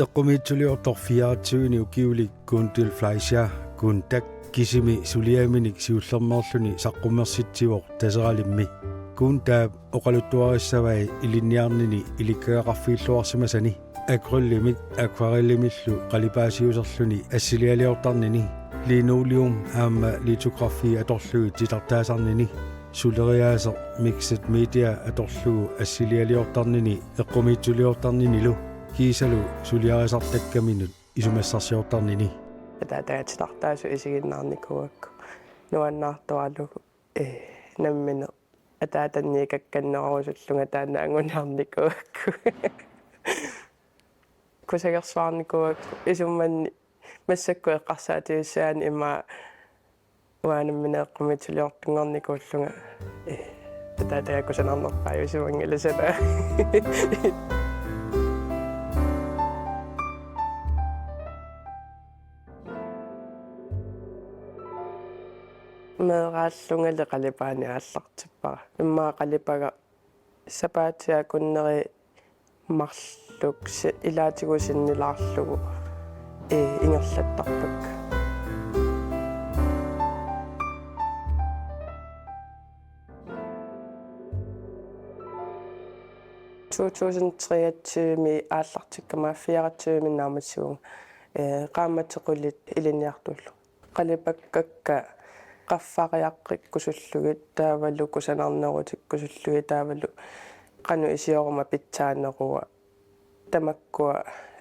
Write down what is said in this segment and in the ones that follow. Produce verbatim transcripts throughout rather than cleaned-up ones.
Eqqumiitsuliortoq fireogtyvenik ukiulik Gunhild Fleischer, Gundak, kisimi suliaminik siullermeerluni saqqummersitsivoq Taseralimmi. Gundaap oqaluttuarissavai ilinniarnini ilikkagaqarfigilluarsimasani. Akrylimik akvarellimillu qalipaasiuserluni assilialiortarnini, linoleum aamma litografi atorlugit titartaasarnini, suleriaaseq mixed media atorlugu assilialiortarnini eqqumiitsuliortarninilu kiisalu suliarisartakkaminut isumassarsiortarnini. Ataataga titartaasut isiginnaarnikuuakku nuannaartoralugu, ee, nammineq ataatanniikakkannerusullunga taanna anguniarnikuuakku. Kusagersuarnikuuakku isummanni massakkut eqqarsaatigissagaanni ima uanga nammineq eqqumiitsuliortunngornikuullunga. Ee, ataataga kusanarnerpaajusimanngilaq sana. Meeraallungali qalipaaneq aallartippara. Immaqa qalipagaq sapaatip akunneri marluk si-, ilaatigut sinnilaarlugu, ee, ingerlattarpakka. To tusind treogtyve-mi aallartikkama fireogtyve-mi naammassivunga, ee, qaammatit qulit ilinniartuullunga. Qalipakkakka qaffariaqqikkusullugit taavalu kusanarnerutikkusullugit taavalu qanoq isioruma pitsaanerua tamakkua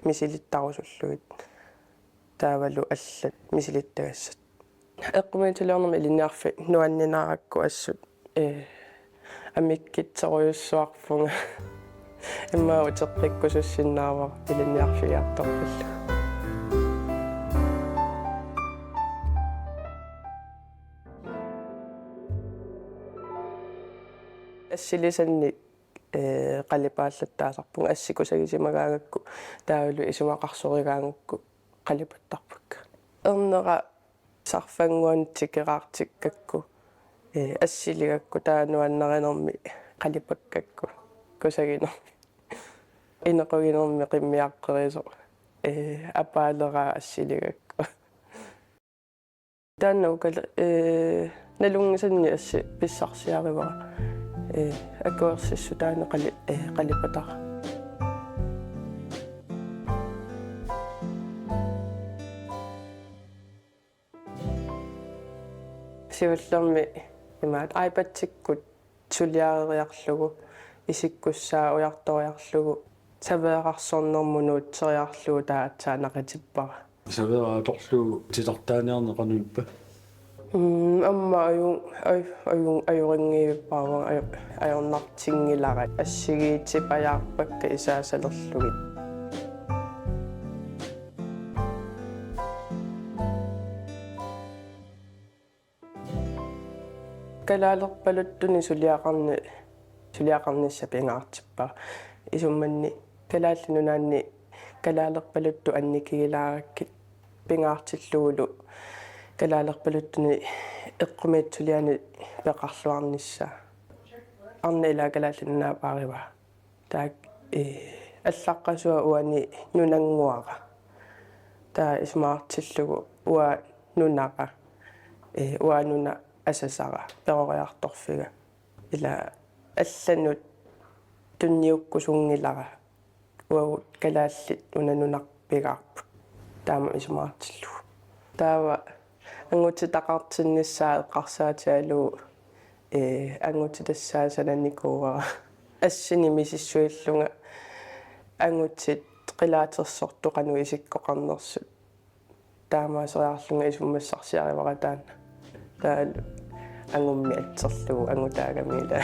misilittarusullugit taavalu allat misilittagassat. Eqqumiitsuliornermi ilinniarfik nuanninarakku assut, ee, amikkitsorujussuarpunga. Immaqa uteqqikkusussinnaavara ilinniarfigiartorpillugu. Assilisannik, ee, qalipaallattaasarpunga, assit kusagisimagaangakku taavalu isumaqarsorigaangakku qalipattarpakka. Ernera sarfannguanik tikeraartikkakku, ee, assiligakku taava nuannarinermi qalipakkakku kusaginermi. Inequginermi qimmiaqqerisoq, ee, apaaleraa assiligakku. Taanna ukali-, ee, nalunngisannik assit pissarsiarivara. Ee, akuersissutaannik qali-, ee, qalipatara. Siullermik imaat iPadikkut suliareriarlugu, isikkussaa ujartoriarlugu, serverersornermut nuutseriarlugu taava aatsaat naqitippara. Serveri atorlugu titartaaniarneq qanoq ippa? Mm, aamma aju-, aj-, aju-, ajorinngivippara, aju-, ajornartinngilara. Assigiitsipajaarpakka isaasalerlugit. Kalaalerpaluttunik suliaqarni-, suliaqarnissaq pingaartippara. Isummanni Kalaallit Nunaanni kalaalerpaluttut annikigilaarakkit pingaartillugulu kalaalerpaluttunik eqqumiitsulianik peqarluarnissaa. Arnat ilaa Kalaallit Nunaat paarivaa. Taakku, ee, allaqqasua uani nunannguara. Taava isumaqartillugu uanga nunara, ee, uanga nuna asasara, peroriartorfiga. Ila allanut tunniukkusunngilara. Uagut kalaallit una nunarpigaarput. Taama isumaqartillugu. Taava angutitaqartinnissaa eqqarsaatigalugu, ee, angutit tassaana sananikuuara. Assinik misissuillunga angutit qilaatersortut qanoq isikkoqarnersut. Taamaaseriarlunga isummassarsiarivara taanna. Taava angummi atserlugu angutaagami ila.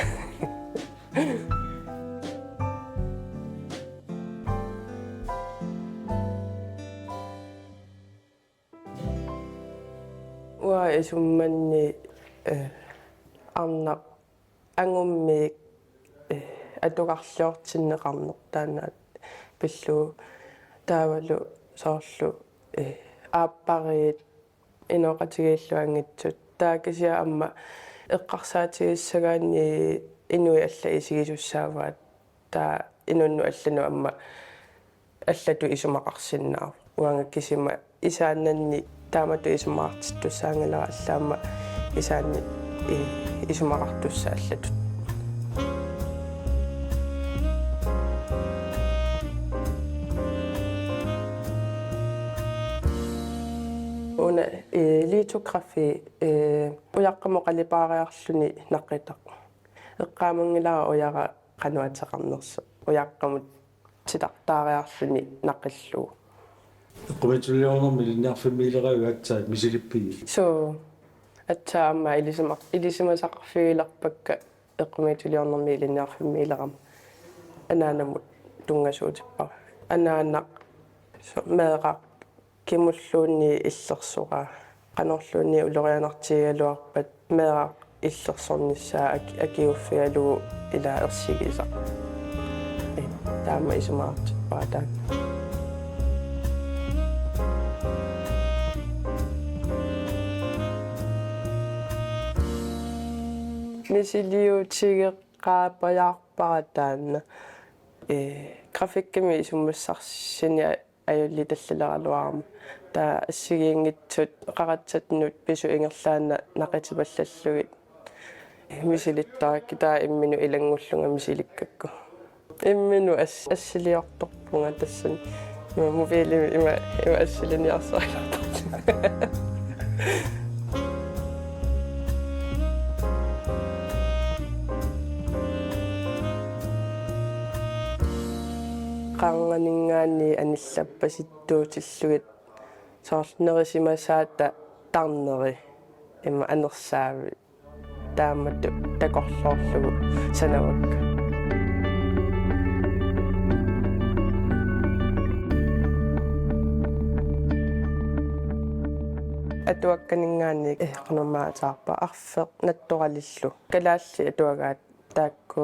Uanga isummanni, eh, arnaq angummiik, eh, atugarliortinneqarneq taanna pillugu taavalu soorlu, eh, aappariit inooqatigiilluanngitsut. Taava kisianni aamma eqqarsaatigissagaanni inuit allat isigisussaavaat. Taava inunnut allanut aamma allatut isumaqarsinnaavoq. Uanga kisima isaannanni taamatut isumaqartittussaanngilara, alla aamma isaanni i-, isumaqartussat allatut. Una, eh, litografi, eh, ujaqqamut qalipaariarluni naqqitaq. Eqqaamanngilara ujara qanoq ateqarnersoq. Ujaqqamut titartaariarluni naqillugu. Eqqumiitsuliornermi Ilinniarfimmiilerajuit aatsaat misilippigit? Suu, aatsaat aamma ilisima-, ilisimasaqarfigilerpakka Eqqumiitsuliornermi Ilinniarfimmiilerama. Anaanamut tunngasuutippara. Anaanaq, suu, meeraq kimulluunniit illersoraa. Qanorluunniit ulorianartigigaluarpat meeraq illersornissaa aki-, akiuffigalugu ila ersigisaq. Ee, taama isumaqartippara taanna. Misiliutigeqqaapajaarpara taanna. Ee, grafikkimi isumassarsini ajulitallaleraluarama. Taava assigiinngitsut qaratsatut pisut ingerlaannaq naqitipallallugit misilittarakkit, taava imminut ilanngullunga misilikkakku. Imminut as-, assiliortorpunga tassani. Ima mobiilimi ima, ima assiliniarsarilaartarlunga. Qarnganinngaanniit anillappasittuutillugit soorlu nerisimasaata tarneri ima anersaavik taamatut takorloorlugu sanavakka. Atuakkaninngaanniit, eh, qanormaa ateqarpa, arfeq nattoralillu. Kalaallit atuagaat taakku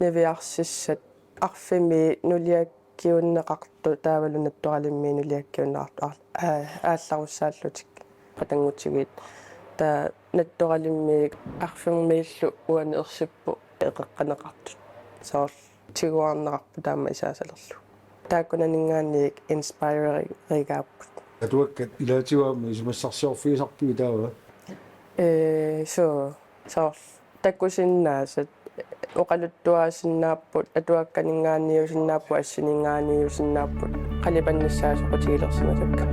niviarsissat arfineq-mi nuliak- kiunneqartut taavalu nattoralimmi nuliakkiunneqartut aal-, aa-, aallarussaallutik qatanngutigiit. Taava nattoralimmi arfineq-miillu uani ersippoq eqeqqaneqartut. Soorlu tiguarneqarpoq taama isaasalerlugu. Taakkunaninngaanniit inspirerigaapput. Atuakkat ilaatigut aamma isumassarsiorfigisarpigit taava? Ee, suu. Soorlu takusinnaasat oqaluttuaasinnaapput, atuakkaninngaanniusinnaapput, assininngaanniusinnaapput, qalipannissaa soqutigilersimasakka.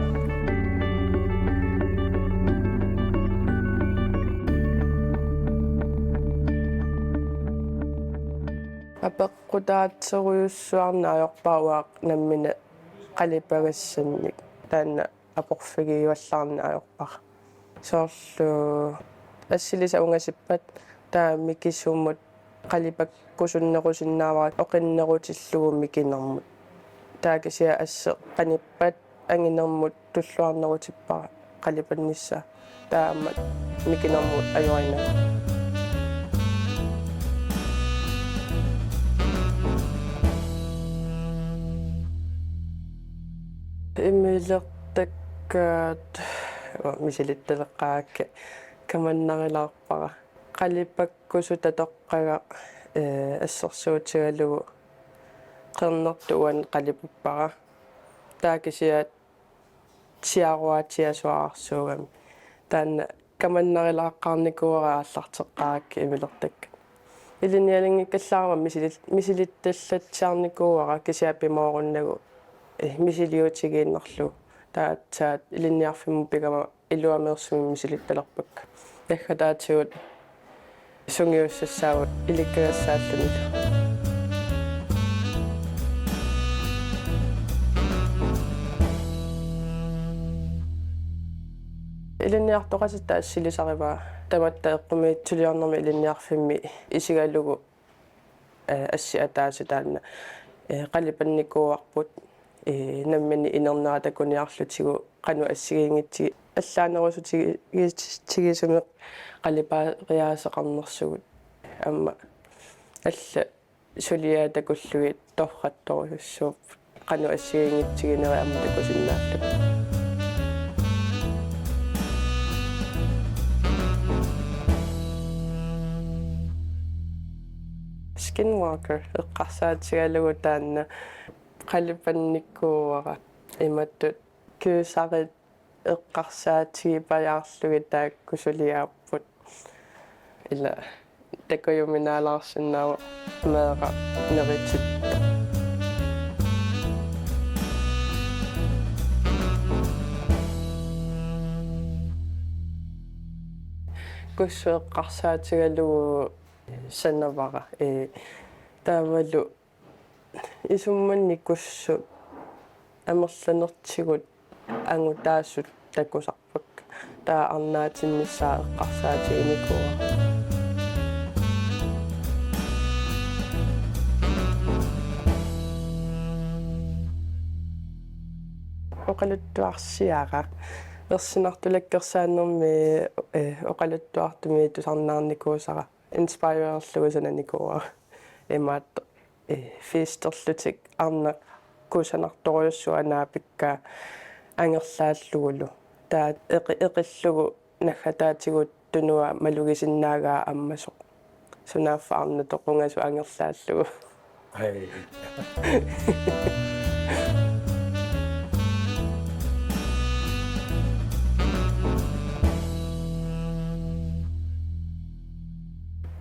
Apeqqutaatserujussuarneq ajorpara uanga nammineq qalipagassannik. Taanna aporfigiuallaarneq ajorpara. Soorlu assilisat ungasippat taava mikisumut qalipakkusunnerusinnaavara oqinnerutillugu mikinermut. Taava kisianni asseq qanippat anginermut tulluarnerutippara qalipannissaa. Taava aamma mikinermut ajorinagu. Imilertakkaat, ua, misilittaleqqaarakkit, kamannarilaarpara. Qalipakkusut atoqqagaq, ee, assersuutigalugu qernertoq uani qalipappara. Taava kisianni siaruaatiasuararsuugami. Taanna kamannarilaarnikuuara aallarteqqaarakkit imilertakkat. Ilinnialinngikkallarama misilit-, misilittallatsiarnikuuara kisianni pimoorunnagu, eh, misiliutigiinnarlugu. Taava aatsaat ilinniarfimmut pigama iluameersumik misilittalerpakka. Naggataatigut sungiussassaagut ilikkagassaallutillu. Ilinniartoqatitta assilisarivaa tamatta eqqumiitsuliornermi ilinniarfimmi isigalugu, eh, assit ataaseq taanna, eh, qalipannikuuarput, eh, nammineq inernera takuniarlutigu qanoq assigiinngitsigit allaanerusutigigisumik qalipariaaseqarnersugut. Aamma allat suliaat takullugit torrattorujussuupput. Qanoq assigiinngitsiginerit aamma takusinnaallutik. Skinwalker eqqarsaatigalugu taanna Qalipannikuuara imatut, gyserit eqqarsaatigipajaarlugit taakku suliaapput. Ila takujuminaalaarsinnaavoq meeraq neritittoq. Kussuk eqqarsaatigalugu sanavara, ee, taavalu isummanni kussuk amerlanertigut angutaasut takusarpakka. Taava arnaatinnissaa eqqarsaatiginikuuara. Oqaluttuarsiara. Ersinartulakkersaannermi, eh, oqaluttuartumik tusarnaarnikuusara. Inspirerlugu sananikuuara. Imaattoq, eh, festerlutik arnaq kusanartorujussuaq naapikkaa angerlaallugulu. Taava eqi-, eqillugu naggataatigut tunua malugisinnaagaa ammasoq. Sunaaffa arnatoq qungasoq angerlaallugu. Hej.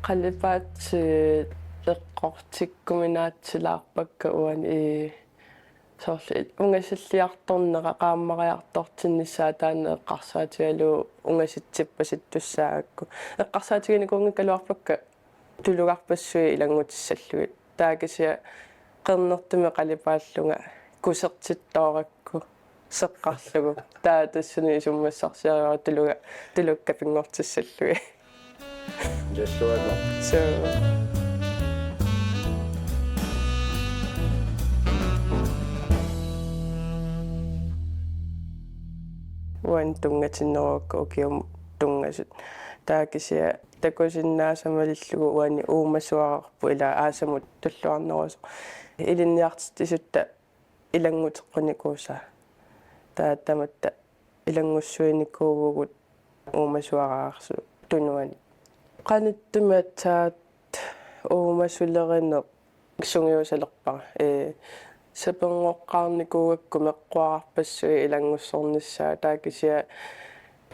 Qalipaatit eqqortikkuminaatsilaarpakka uani, ee, soorlu ungasilliartornera qaammariartortinnissaa taanna eqqarsaatigalugu ungasitsippasittussaagakku. Eqqarsaatiginikuunngikkaluarpakka tulugarpassuit ilanngutissallugit. Taava kisianni qernertumik qalipaallunga kusertittoorakku seqqarlugu. Taava tassani isummassarsiarivara tuluga, tulukka pinngortissallugit. Yes, sure. So. Uani tunngatinneruakka ukiumut tunngasut. Taava kisianni takusinnaasamalillugu uani uumasuararput, ila aasamut tulluarnerusoq. Ilinniartitsisutta ilannguteqqunikuusaa. Taava tamatta ilanngussuinikuuvugut uumasuararsuup tunuani. Qanittumi aatsaat uumasulerineq sungiusalerpara. Ee, saperngoqqaarnikuugakku meqquararpassuit ilanngussornissaat, taava kisianni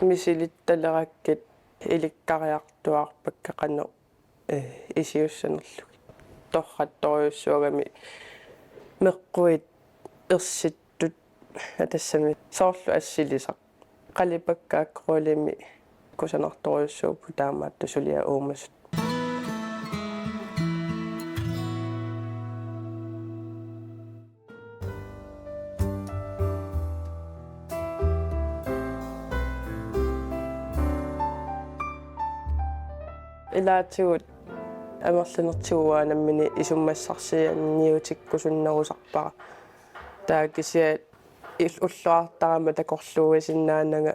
misilittalersuukkit ilikkariartuaarpakka qanoq, ee, isiussanerlugit. Torrattorujussuugami meqquit ersittut, tassami soorlu assilisaq. Qalipakka akrylimi kusanartorujussuupput taamaattoq suliat uumasut. Ilaatigut amerlanertigut uanga nammineq isummassarsianiutikkusunnerusarpara. Taava kisianni il-, ulluartarama takorluuisinnaananga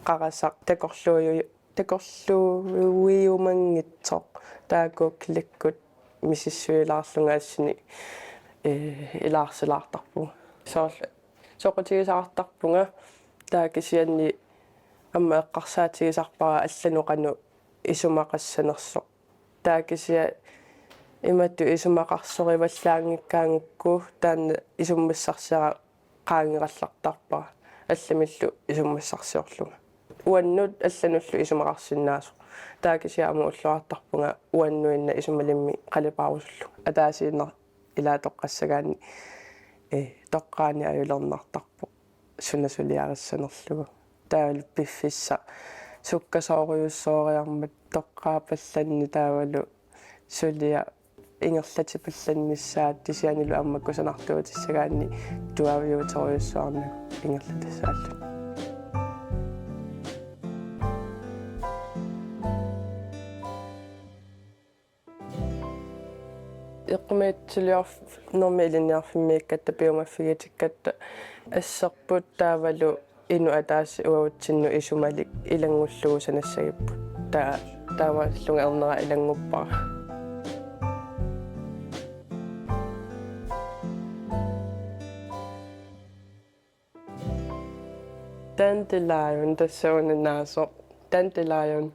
qarasaq takorluui-, takorluuiumanngitsoq, taakku klikkut misissuilaarlunga assini, ee, ilaarsilaartarpunga. Soorlu soqutigisaqartarpunga, taava kisianni aamma eqqarsaatigisarpara allanut qanoq isumaqassanersoq. Taava kisianni imatut isumaqarsorivallaanngikkaangakku taanna isummassarsiara qaangerallartarpara allamillu isummassarsiorlunga. Uannut allanullu isumaqarsinnaasoq. Taava kisianni aamma ulluartarpunga uannuinnaq isumalimmik qalipaarusullunga. Ataasiinnaq ilaatoqqassagaanni, ee, toqqaani ajulernartarpoq suna suliarissanerlugu. Taavalu piffissaq sukkasoorujussooriarmat toqqaapallanni taavalu suliaq ingerlatipallannissaat, kisiannili aamma kusanartuutissagaanni tuaviuuterujussuarnagu ingerlatassaalluni. Eqqumiitsuliornermi ilinniarfimmiikkatta piumaffigitikkatta asserput, taavalu inuk ataaseq uagutsinnut isumalik ilanngullugu sanassagipput. Taa-, taamaalillunga ernera ilannguppara. Dandelion, tassa una naasoq. Dandelion.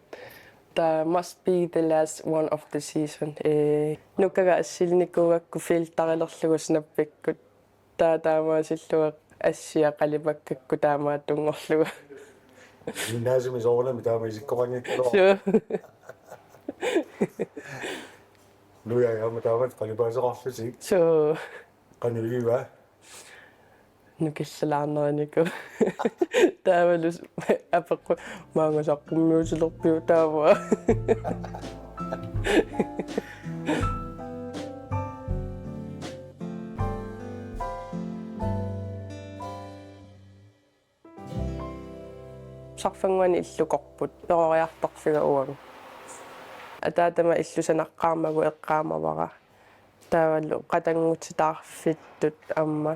That must be the last one of the season. Ee, nukaga assilinikuugakku filterilerlugu snappikkut. Taava taamaasillunga assia qalipakkakku taamaattunngorlugu. Gymnasiumi soorunami taama isikkoqanngikkaluarpoq. Suu. Nuja aamma taamatut qalipaaseqarlusi. Suu. Qanoq iliva? Nukillalaarneranikuuvoq. Taavalu apeqqut: Maanga saqqummiutilerpiuk taava? Sarfannguani illukorput, peroriartorfiga uagut. Ataatama illut sanaqqaarmagu eqqaamavara. Taavalu qatanngutitaarfittut aamma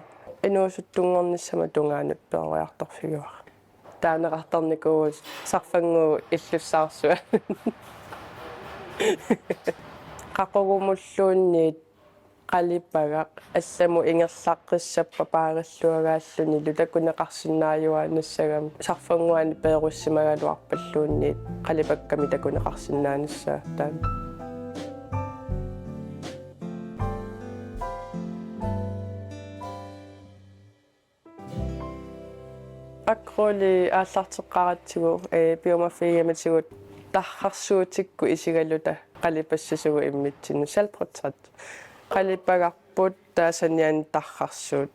inuusuttunngornissamut tungaanut peroriartorfigivara. Taaneqartarnikuuvoq Sarfannguup illussaarsuani. Qaqugumulluunniit qalipagaq allamut ingerlaqqissappat paarilluagaallunilu takuneqarsinnaajuaannassagami. Sarfannguani peerussimagaluarpalluunniit qalipakkamik takuneqarsinnaanissaa taanna. Akryli aallarteqqaaratsigu, ee, piumaffigigamitigut tarrarsuutikkut isigaluta qalipassasugut immitsinnut, selvportræt. Qalipagarput taava saniani tarrarsuut.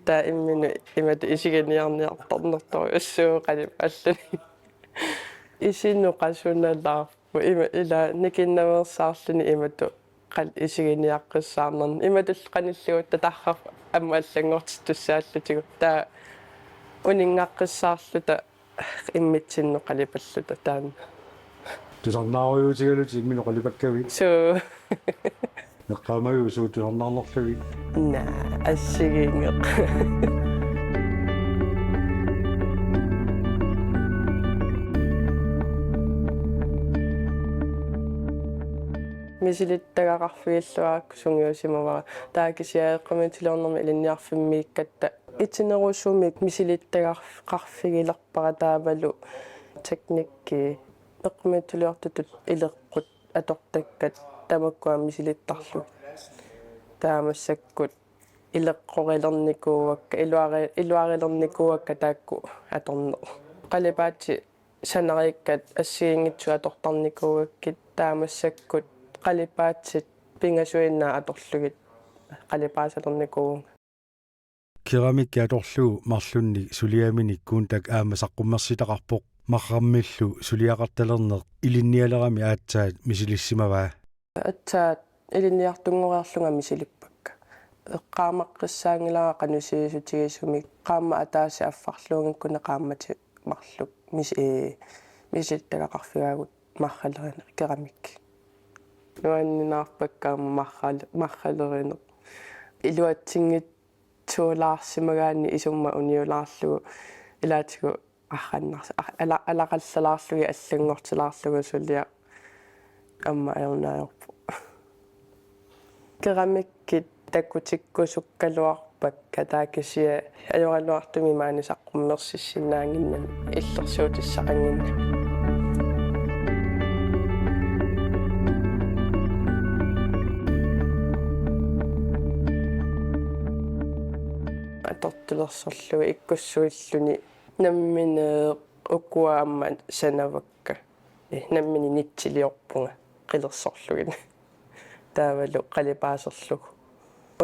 Taava imminut imatut isiginiarniartarnertorujussuuvoq qalipaalluni. Isinut qasunalaarpoq. Ima ila nikinnaveersaarluni imatut qal-, isiginiaqqissaarnerni. Imatut qanillugutta tarrarput aamma allanngortittussaallutigu. Taava uninngaqqissaarluta immitsinnut qalipalluta taanna. Tusarnaarujuutigalutit imminut qalipakkavit? Suu. Eqqaamaviuk suut tusarnaarnerlugit? Naa, assigiinngeq. Misilittagaqarfigilluarakku sungiusimavara. Taava kisianni eqqumiitsuliornermi ilinniarfimmiikkatta itinerusumik misilittagaqarfigilerpara taavalu teknikki eqqumiitsuliortutut ileqqut atortakkat tamakkua misilittarlugit. Taava massakkut ileqqurilernikuuakka, iluari-, iluarilernikuuakka taakku atorneq. Qalipaatsit sanariikkat assigiinngitsut atortarnikuugakkit taava massakkut qalipaatsit pingasuinnaat atorlugit qalipaasalernikuuvunga. Keramikki atorlugu marlunnik suliaminik Kuuntak aamma saqqummersitaqarpoq, marrammillu suliaqartalerneq ilinnialerami aatsaat misilissimavaa. Aatsaat ilinniartunngoriarlunga misilippakka. Eqqaamaqqissaanngilara qanoq sivisutigisumik, qaammat ataaseq affarluunngikkunik qaammatit marluk mis-, ee, misilittagaqarfigaagut marralerineq keramikki. Nuanninarpakka aamma marral-, marralerineq. Iluatsinngitsoorsimagaanni isummat uniulaarlugu ilaatigut arrannars-, ar-, ala-, alaqallalaarlugit allanngortilaarlugu suliaq aamma ajornarpoq. Keramikkit takutikkusukkaluarpakka taava kisianni ajoraluartumik maani saqqummersissinnaannginnami illersuutissaqannginnami. Atortulersorlugu ikkussuilluni nammineq ukua aamma sanavakka. Ee, nammineq nitsiliorpunga qilersorlugit. Taavalu qalipaaserlugu.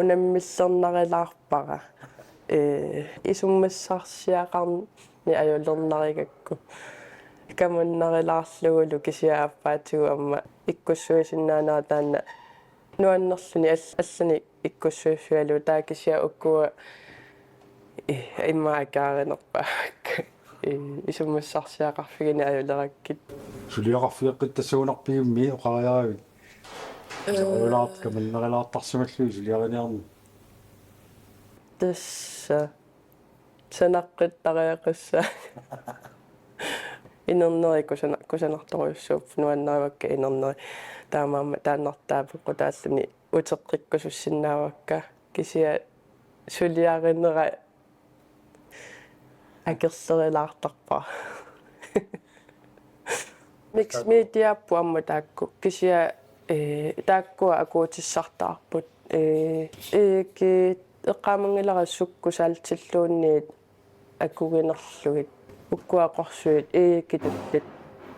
Unammillernarilaarpara. Ee, isummassarsiaqarneq ajulernarigakku. Kamannarilaarlugulu kisianni aappaatigut aamma ikkussuisinnaanera taanna nuannerluni all-, allanik ikkussuiffigalugu taava kisianni ukua i-, immaqa akaarinerpaavakka. I-, isummassarsiaqarfigineq ajulerakkit. Suliaqarfigeqqittassagunarpigimmi oqariaravit? Ee. Soorulaartoq kamannarilaartarsimallugit suliariniarneq. Tassa. Sanaqqittariaqassaanga. Inerneri kusana-, kusanartorujussuupput, nuannarivakka inerneri. Taamaammat taannartaa peqqutaalluni uteqqikkusussinnaavakka. Kisianni suliarinera akerlerilaartarpara. Mixed mediapput aamma taakku. Kisianni, ee, taakkua akuutissartaarput. Ee, Eiki, Eqqaamanngilara sukkut saltilluunniit akuginerlugit. Ukkua qorsuit iigikitullit.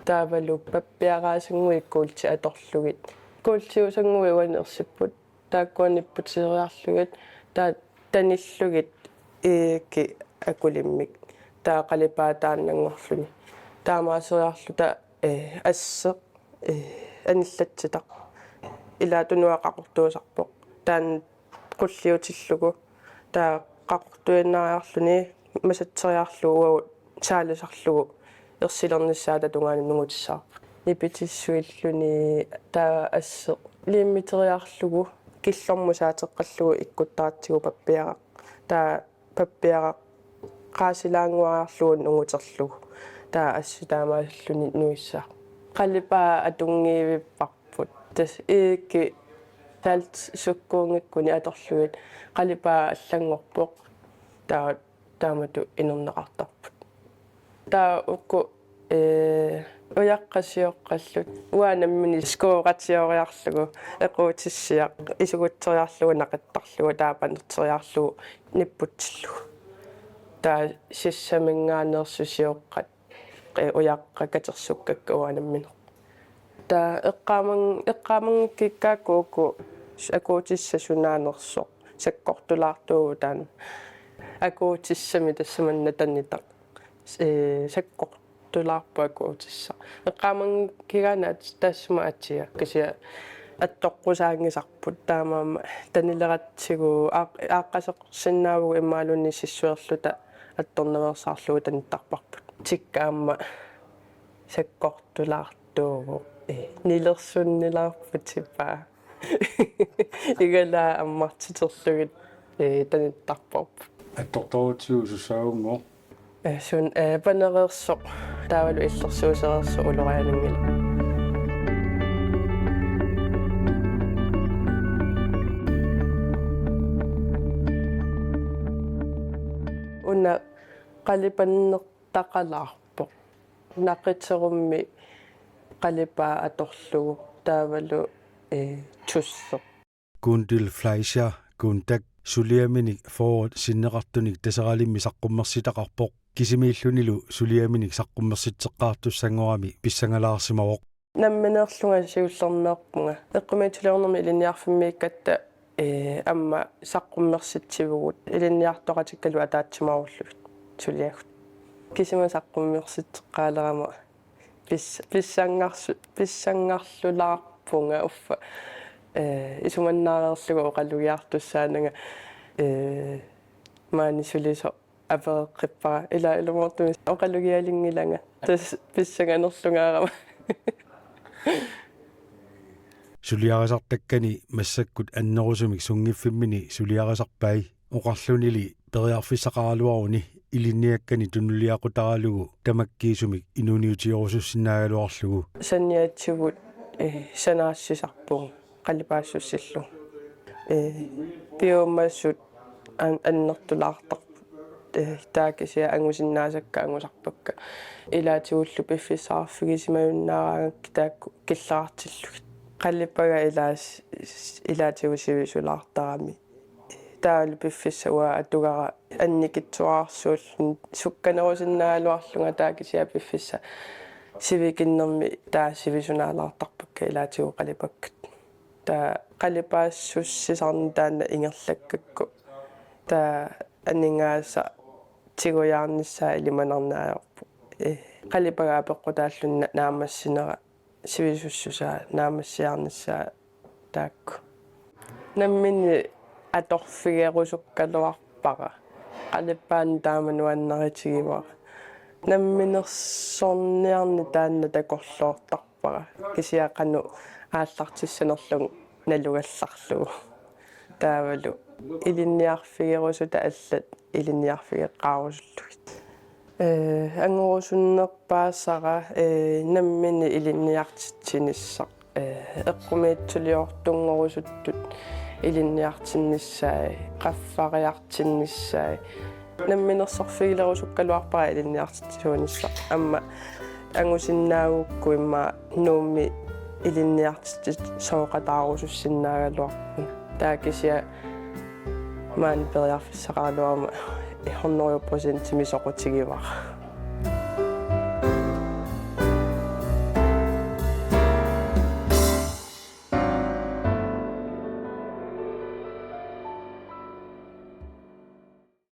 Taavalu pappiaraasannguit kuultit atorlugit. Kuultiusannguit uani ersipput. Taakkua nipputseriarlugit. Taava tanillugit iigikka akulimmik. Taava qalipaataannanngorluni. Taamaaseriarluta, eh, asseq, eh, anillatsitaq. Ilaa tunua qaqortuusarpoq. Taanna qulliutillugu. Taava qaqortuinnariarluni masatseriarlugu uagut saalisarlugu ersilernissaata tungaanut nungutissavarput. Nipitissuilluni taava asseq liimmiteriarlugu killormut saateqqallugu ikkuttaratsigu pappiaraq. Taava pappiaraq qaasilaannguariarlugu nunguterlugu. Taava assi taamaasilluni nuissaaq. Qalipaat atunngiivipparput. Tassa iigikka salt sukkuunngikkuni atorlugit qalipaat allanngorpoq. Taava taamatut inerneqartarput. Taava uku, eh, ujaqqat sioqqallutik. Uanga nammineq skuuqatioriarlugu, equutissiaq, isugutseriarlugu naqittarlugu, taava panerteriarlugu nipputsillugu. Taava sissaminngaanneersut sioqqat, eh, ujaqqat katersukkakka uanga nammineq. Taava eqqaaman-, eqqaamanngikkikkaakku uku akuutissat sunaanersoq sakkortulaartuuvoq taanna. Akuutissami tassa manna tanitaq. Eh, sakkortulaarpoq akuutissaq. Eqqaamanngikkikkaanni taassuma atia. Kisianni attoqqusaanngisarput taamaammat tanileratsigu aaq-, aaqqasoqarsinnaavugut imaluunniit sissuerluta attornaveersaarlugu tanittarparput. Tikka aamma sakkortulaartuuvoq. Eh, nilersunnilaarput tipaa. Igalaa ammartiterlugit, eh, tanittarparput. Attortorutsigu susaavunngooq? Eh, sun, eh, panereersoq. Taavalu illersuusereersoq uloriananngilaq. Una qalipannertaqalaarpoq. Naqiterummi qalipaat atorlugu taavalu, eh, tusseq. Gundil Fleischer, Gundak, suliaminik fyrret sinneqartunik Taseralimmi saqqummersitaqarpoq. Kisimiillunilu suliaminik saqqummersitseqqaartussanngorami pissangalaarsimavoq. Nammineerlunga siullermeerpunga. Eqqumiitsuliornermi ilinniarfimmiikkatta, eh, aamma saqqummersitsivugut ilinniartoqatikkalu ataatsimoorlugit suliagut. Kisima saqqummersitseqqaalerama pis-, pissanngarsu-, pissanngarlulaarpunga uffa. Eh, isumannaareerlugu oqalugiartussaananga, eh, maani sulisoq apereqqippara. Ila ilumoortumik oqalugialinngilanga. Tassa pissanganerlungaarama. Suliarisartakkani massakkut annerusumik sunngiffimmini suliarisarpai. Oqarlunili periarfissaqaraluaruni ilinniakkani tunuliaqutaralugu tamakkiisumik inuuniutiorusussinnaagaluarlugu. Saniatigut, eh, sanaassisarpugut qalipaassussillunga. Eh, piumasut an-, annertulaartarput. Eh, taava kisianni angusinnaasakka angusarpakka. Ilaatigullu piffissaq arfigisimajunnaaraangakkit taakku killeraartillugit. Qalipaga ilaas-, ilaatigut sivisulaartarami. Taavalu piffissaq uanga atugara annikitsuararsuulluni sukkanerusinnaagaluarlunga, taava kisianni piffissaq sivikinnermi taava sivisunaalaartarpakka ilaatigut qalipakkat. Taava qalipaassussisarneq taanna ingerlakkakku. Taava aningaasaq tigujaarnissaa ilimanarneq ajorpoq. Eh, qalipaga apeqqutaalluni na-, naammassinera sivisussusaa naammassiarnissaa taakku. Nammineq atorfigerusukkaluarpara. Qalipaaneq taama nuannaritigivara. Namminersorniarneq taanna takorloortarpara. Kisianni qanoq aallartissanerlunga nalugallarlugu. Taavalu ilinniarfigerusutat allat ilinniarfigeqqaarusullugit. Eh, angorusunnerpaasara, eh, nammineq ilinniartitsinissaq. Eh, eqqumiitsuliortunngorusuttut ilinniartinnissaat, qaffariartinnissaat. Namminersorfigilerusukkaluarpara ilinniartitsisuunissaq. Aamma angusinnaagukku immaqa Nuummi ilinniartitsisooqataarusussinnaagaluarpunga. Taava kisianni Maani periarfissaqaraluaruma hundrede procentimik soqutigivara.